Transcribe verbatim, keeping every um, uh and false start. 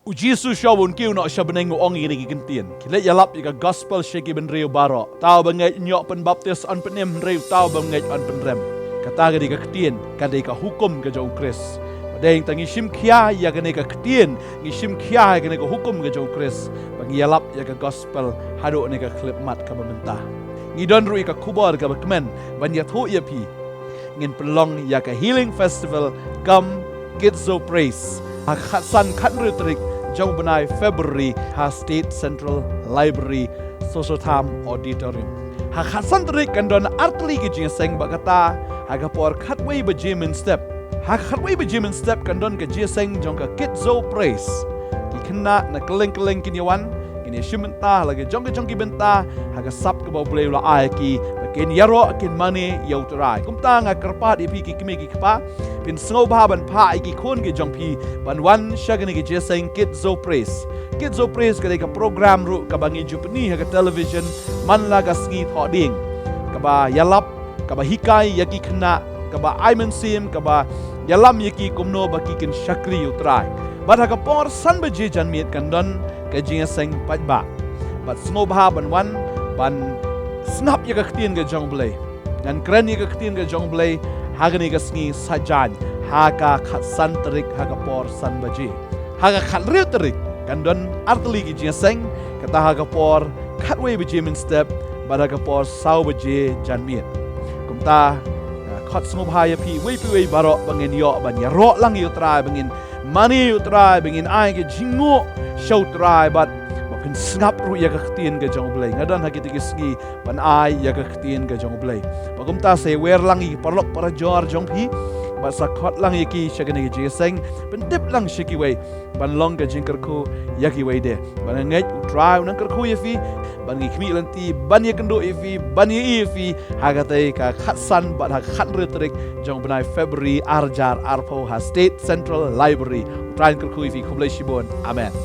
U Jisu shuwa ba un kiew noh sha bneng u ong ïa kine ki kyntien: Khie leit ïalap ïa ka gospel sha ki bynriew baroh. Uta uba ngeit un ïoh pynbaptis yn pynim, hynrei uta uba ngeit yn pynrem. Kata ka dei ka ktien, ka dei ka hukum ka jong u Khrist. Bad hangta ngi shim khia ïa kane ka ktien, ngi shim khia ïa kane ka hukum ka jong u Khrist, ba ngi ïalap ïa ka gospel haduh ne ka khyllipmat kaba mynta. Ngi don ruh ïa ka khubor kaba kmen ban ïathuh ïa phi. Ngin pynlong ïa ka Healing Festival kum Kids of Praise ha ka khatsan khathynriew tarik jong u bnai February ha State Central Library, Soso Tham Auditorium. Ha ka khatsan tarik kan don artylli ki jingïaseng, bad kata ha ka por khatwei baje mynstep. Ha ka khatwei baje mynstep kan don ka jingïaseng jong ka Kids of Praise. Ki khynnah na kylleng kylleng kin ïawan, kin ïashim bynta ha la ka jong ka jong ki bynta ha ka sap kaba U Blei u la ai ïa ki, ba kin ïaroh kin mane ïa U Trai. Kumta nga kyrpad ïa phi ki kmie ki kpa, phin sngewbha ban phah ïa ki khun ki jong phi ban wan sha kane ka jingïaseng Kids of Praise. Kids of Praise ka dei ka program ruh kaba ngi ju pyni ha ka television man la ka sngi Thohdieng, kaba ïalap, kaba hikai ïa ki khynnah, kaba ai mynsiem, kaba ïalam ïa ki kumno ba ki kin shakri ïa U Trai. Bad ha ka por san baje janmiet kan don ka jingïaseng paidbah. Bad sngewbha ban wan ban sngap ïa ka ktien ka jong U Blei. Ngan kren ïa ka ktien ka jong U Blei ha kane ka sngi Saitjaiñ, ha ka khatsan tarik ha ka por san baje. Ha ka khathynriew tarik kan don artylli ki jingïaseng, kata ha ka por khatwei baje mynstep bad ha ka por saw baje janmiet. Kumta, ah, khot sngewbha ïa phi uwei pa uwei baroh ba ngin ïoh ban ïaroh lang ïa U Trai, ba ngin mane ïa U Trai, ba ngin ai ka jingnguh sha U Trai, bad ba phin sngap ruh ïa ka ktien ka jong U Blei. Nga don ha kita ki sngi ban ai ïa ka ktien ka jong U Blei. Bad kumta sa ïawer lang ïa ki paralok parajor jong phi, bad sa khot lang ïa ki sha kane ka jingïaseng, pyntip lang sha kiwei ban long ka jingkyrkhu ïa kiwei de. Bad nga ngeit U Trai un nang kyrkhu ïa phi, bad ngi khmih lynti ban ïakynduh ïa phi, ban ïa ïa phi ha katei ka khatsan bad ha ka khathynriew tarik jong u bnai February ar hajar arphew ha State Central Library. U Trai un kyrkhu ïa phi. Khublei shibun. Amen.